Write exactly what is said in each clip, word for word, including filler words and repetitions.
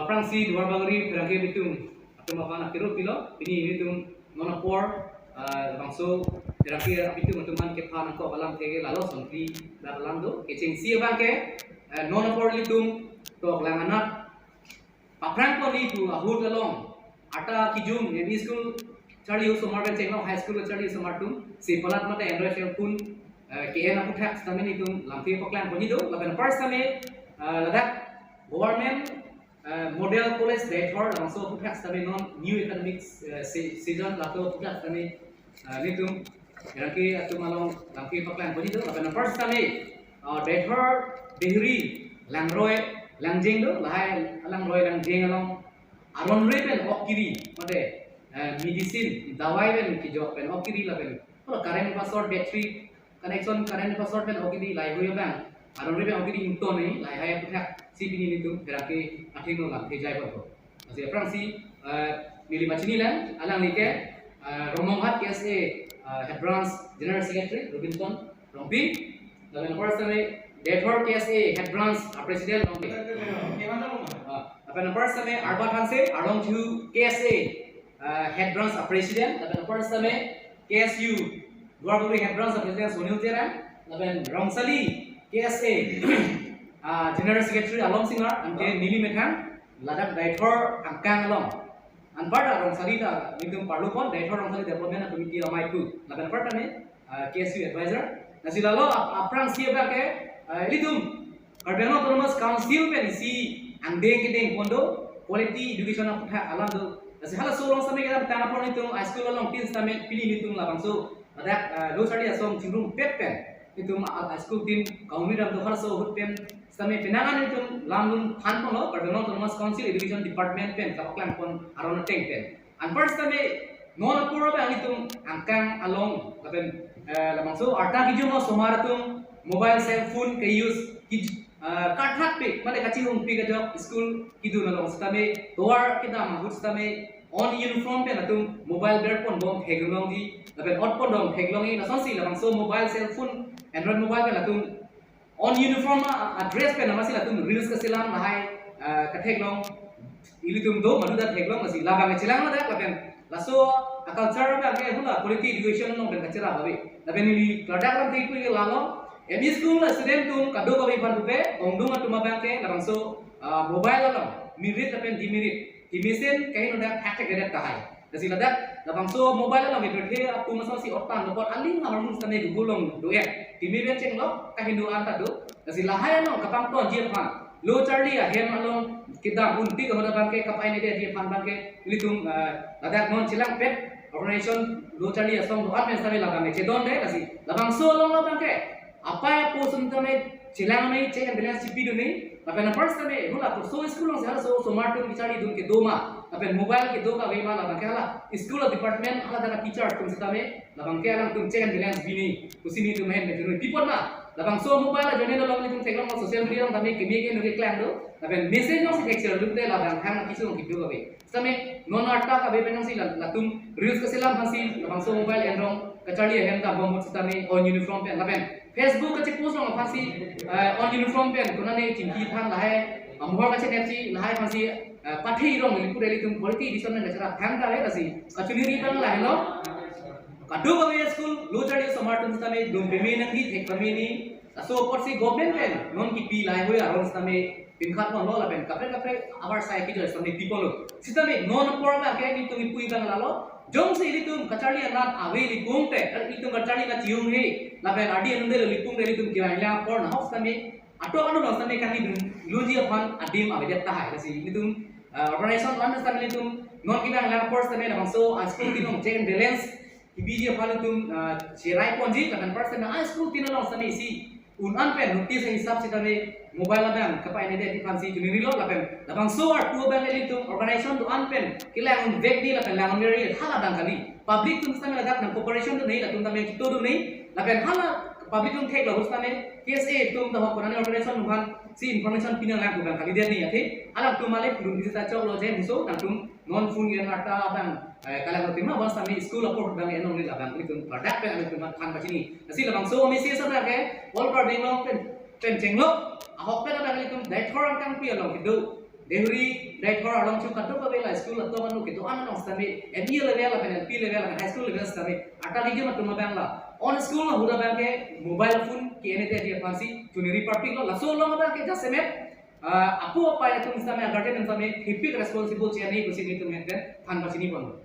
Aphrangsi Duarbagori pherangke abitum atum aphan akero pilo, pini nelitum non apor, ah, bangso pherangke abitum atum aphan kephan angko alam theke lalo sonti dar lang do, kechengsi abangke, eh, non apor nelitum tok lang anat paphrang pon ni pu ahut along, arta kijum M E school charli osomar pen chenglong high school charli osomar atum, si palat mate Android cell phone, eh, ke-en aphuthak sitame nelitum lamthe paklang pon ni do, lapen first time, eh, ladak government, eh, Model College Deithor labangso aphuthak sitame non new academic, eh, se-, season lato aphuthak sitame, eh, nelitum pherangke atum along lamthe paklang pon ni do, lapen first time, eh, Deithor Dehri Langroi Langjeng do, lahai Langroi Langjeng along aron re pen ok kiri, mate, eh, medicine, dawai pen kejok pen ok kiri lapen, oh, current password, battery connection, current password pen ok kiri lahai hui abang, aron re pen ok kiri ington ni, lahai hai aphuthak si pini nelitum pherangke athengno lamthe jai pon ko. Lasi aphrangsi, eh, neli pachini lang, alangli ke, eh, Rongmonghat K S A, eh, Head Branch General Secretary Robinson Rongpi, lapen first time Deithor K S A Head Branch, ah, President Rongpi. Ah, lapen first time Arbat Hanse, Arlongthu K S A, ah, Head Branch, ah, President, lapen first time K S U Duarbagori Head Branch, ah, President Sunil Terang, lapen Rongsali K S A, ah, General Secretary Alom Singar, anke neli methang ladak Deithor angkang along. Anparta Rongsali ta nelitum parlu pon, Deithor Rongsali Development Committee amei pu. Lapen anparta ni, ah, K S U advisor. Lasi lalo ap-, aphrangsi abangke, ah, ilitum Karbi Anglong Autonomous Council pen isi angdeng kedeng pon do, quality education aphuthak alam do. Lasi halaso along sitame kedamtang apor nelitum high school alongtin sitame pini nelitum labangso ladak, ah, lo charli ason chingrum pet pen nelitum, ah, high school tin kaumi dam do, halaso ahut pen sitame penang an nelitum lam lun than ponlo, Karbi Anglong Autonomous Council Education Department pen kapaklang pon aron ateng pen. Anpar sitame non apor abang nelitum angkang along lapen, eh, labangso arta kijum osomar atum mobile cell phone ke-use, ki, eh, karthat pik mate kachihung pik ajok school kedun along sitame tovar kedam ahut sitame on uniform pen latum mobile ber pon bom theklongji, lapen ot pon bom theklongji, lasonsi labangso mobile cell phone, Android mobile pen latum on uniform a, a dress pen amatsi latum reels kachelang lahai, ah, katheklong, ilitum do madu ta theklong, lasi labang chelang ladak lapen laso a culture abangke hula quality education along pen kacherap ave. Lapen neli klardak lamthe pu ke lalo, M E school a student atum kadokave aphan pupe, ongdung atum abangke labangso, ah, mobile along merit lapen demerit kemesen kahin odak thak thak gedet tahai. Lasi ladak labangso mobile along ipirthe apu masonsi otan dopot aling ahormu sitame Google along do-et. Timi pen chenglok kahin do-an ta do. Lasi lahai along kapangtonji aphan, lo charli ahem along kedam un pik ahut abangke kapainedetji aphan abangke ilitum, eh, ladak non chelangpet organization lo charli asong do-an pen sitame labangke chedonde. Lasi labangso along labangke apai apo ason tame chelang nai, check and balance chipi dun nai. Lapen first time hula koso school alongsi halaso osomar atum kecharli dun kedo ma, lapen mobile kedo kave ma, labangke hala school department hala dana teacher atum sitame labangke alangtum check and balance bi nai pusi nelitum ahin pen chunoi pi pon ma. Labangso mobile ajoine along nelitum theklong, social media along tame keme keme keklang do, lapen message alongsi thekser lute labang thang kisu along kedo kave. Sitame non arta kave pen alongsi la-, latum reels kachelang aphansi labangso mobile enrong kacharli ahem ta bom ahut sitame on uniform pen lapen Facebook kachepost along aphansi, eh, on uniform pen konane chingki thang lahai, ah, mohor kachenepji lahai aphansi, eh, pathe rong neli pura ilitum quality education pen kacherap thang ta le lasi kachiniri abang lahelo. Kadokave school lo charli osomar atum sitame dum peme nangji, thek peme nangji. Laso apotsi government pen non kipi lahai hui aron sitame pinkhat ponlo lapen kaprek kaprek abar sai kijor sitame pi ponlo. Sitame non apor abangke nelitum ipu abang lalo. Jongsi ilitum kacharli anat ave lipung te, ilitum kacharli anat chihung he, lapen ardi anundelo lipung te ilitum kevang lang apor nahok sitame ato ano nang sitame kangni dun lunji aphan adim avedet tahai. Lasi nelitum, eh, organization one sitame nelitum non kevang lang apor sitame labangso a school tin along check and balance kebiji aphan nelitum, ah, cherai ponji, lapen first time a school tin along sitame isi un-an pen notice ahisap sitame mobile abang kapainedetji aphansi chunirilo, lapen labangso arpu abang ilitum organization do-an pen kelang un vek di lapen lang un vek ri hala abang kali. Public atum sitame ladak nang cooperation do nai, latum tame kito do nai, lapen hala public atum theklo ahut sitame K S A atum ta ho konane organization atum aphansi information pinanglang abang kalidet nai athe. Alangtum male pudun kisi ta choklo je muso nangtum non phone yen arta abang, eh, kalang lo tima bang sitame school apor abang enong neli labang ilitum pardak pen ilitum than pachini. Lasi labangso message abangke all Karbi Anglong pen, pen chenglok ahok pen abang ilitum Deithor angkangpi along kedo Deuri, Deithor along chu kadokave la school atum anu kedo-an along sitame, M E level lapen L P level lapen high school level sitame, arta kejun atum abang la. On school ahut abang ke mobile phone ke-en-e det aphansi choningri parpiklo, laso along abang ke jasemet, ah, apo apai atum sitame, guardian atum sitame, thepik responsible che-en-e pusi nelitum pen than pachini pon.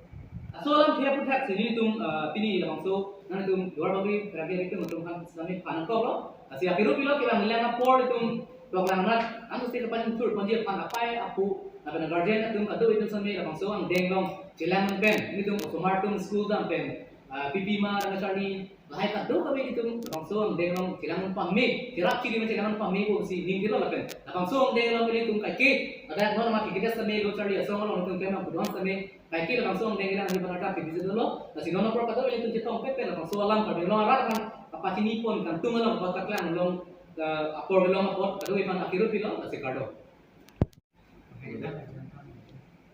Laso alam thia aphuthak si nelitum, ah, pini labangso, nanglitum Duarbagori Karbi atum atum aphan sitame phan nangkoklo. Lasi akirupilo kelang lang apor itum toklang nat, anu state kapan thur ponji aphan apai apo, lapen guardian atum kadokave itum sitame labangso angdeng along chelang pen, nelitum osomar atum school dam pen, ah, pipima rangcharli, lahai kadokave itum labangso angdeng along chelang pame, cherap chiri ma chelang pame pusi ning thilo lapen. Labangso angdeng along itum kaike, ada non ma kike sitame lo charli asong along itum tema buduan sitame, kaike labangso angdeng kelang aphan arta kebi jodolo, lasi non apor kadokave itum chetong pet pet labangso alam Karbi Anglong arat aphan kapachini pon kangtung along apot, kaklang along, eh, apor kelong apot, kadokave aphan akirupilo, lasi kardom.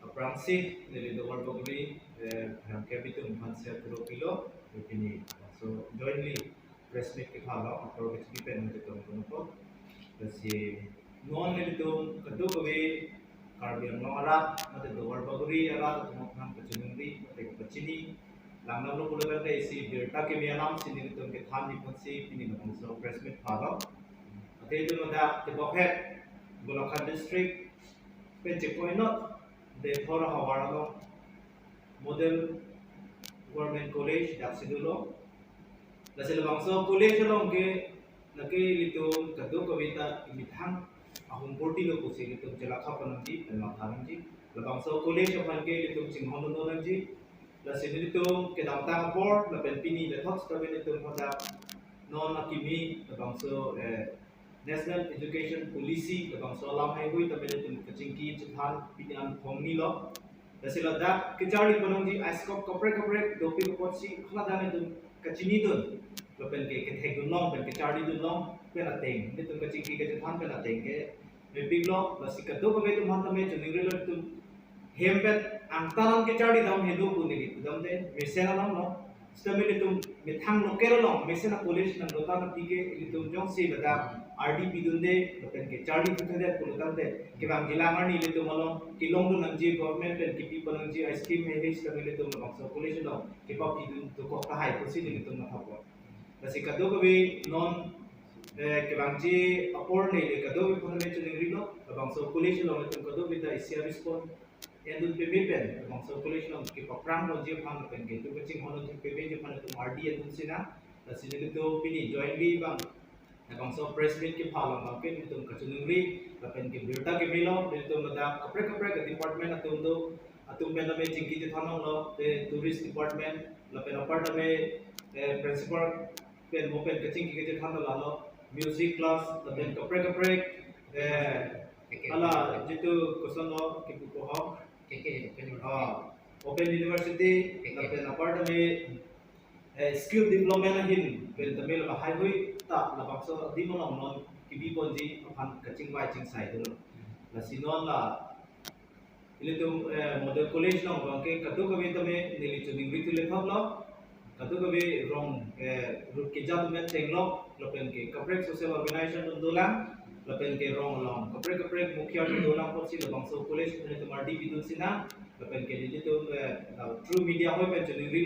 Aphrangsi neli Duarbagori, eh, Karbi atum aphan si akirupilo, pini so jointly press meet kephalong, apor kechibi pen nangchetong ponpo. Lasi non nelitum kadokave Karbi Anglong arat, mate Duarbagori arat atum aphan kachiningri, mate kapachini lang nanglo pulo tangte isi birta keme alam si nelitum kethanji aphansi pini labangso press meet phalong. Mate itum ada tebokhet Golaghat district pen chekoinot Deithor havar along Model Government College daksi dolo. Lasi labangso college along ke lake ilitum kadokave ta imethang ahum porti lo pusi ilitum chelakha pon nangji, pen matha nangji. Labangso college aphan ke ilitum chinghon dun nangji. Lasi nelitum kedamtang apor lapen pini lethot sitame nelitum hadak non akimi labangso, eh, National Education Policy labangso alam haihui tame nelitum kachingki chethan pini an phong ni lo. Lasi ladak kacharli pon nangji a-scope kaprek kaprek dopik apotsi haladak nelitum kachinidun lapen ke kethekdun long pen kacharlidun long pen ateng, nelitum kachingki kachethan pen ateng ke mepiklo. Lasi kadokave atum aphan tame chiningrilo, itum hem pen angtan an kacharli dam helo pu neli pudamde mesen alam lo. Sitame ilitum methang local along mesen a-college nangdotang aphi ke ilitum jongsi ladak R D pidunde lapen ke charli thuthudet pulo tangte, kevang jilang arni ilitum along kelongdun nangji, government pen kipi pon nangji a-scheme haihui sitame ilitum labangso college along kepapidun dokok tahai pusi nelitum matha pon. Lasi kadokave non, eh, kevangji apor neli kadokave aphan tame chiningrilo, labangso college along itum kadokave ta isi a-respond endun peme pen labangso college along kepaphrang ponji aphan lapen ke itum kachinghon dun pemeji aphan itum R D endun sinang. Lasi nelitum pini jointly bang labangso press meet kephalong abang ke nelitum kachiningri lapen ke birta kemelo, nelitum ladak kaprek kaprek department atum do, atum pen tame chingki chethan longlo, te tourist department lapen apar tame, eh, principal pen mo pen kachingki kachethan lalo, music class lapen kaprek kaprek, eh, hala jitu koson lo kipu pohok, K K Open University. Ah, Open University, K K. Lapen apar tame, eh, skill development ahin pen tame la haihui ta labangso adim along non kipi ponji aphan kachingvai chingsai dolo. Lasi non la ilitum, eh, Model College along abang ke kadokave tame neli chiningri thu lethot lo. Kadokave rong, eh, rut keja atum pen tenglok lapen ke kaprek social organization atum dolang lapen ke rong along kaprek kaprek mukhiya atum dolang apotsi labangso college pen itum R D pidun sinang lapen ke nelitum, eh, through media hoi pen chiningrilo.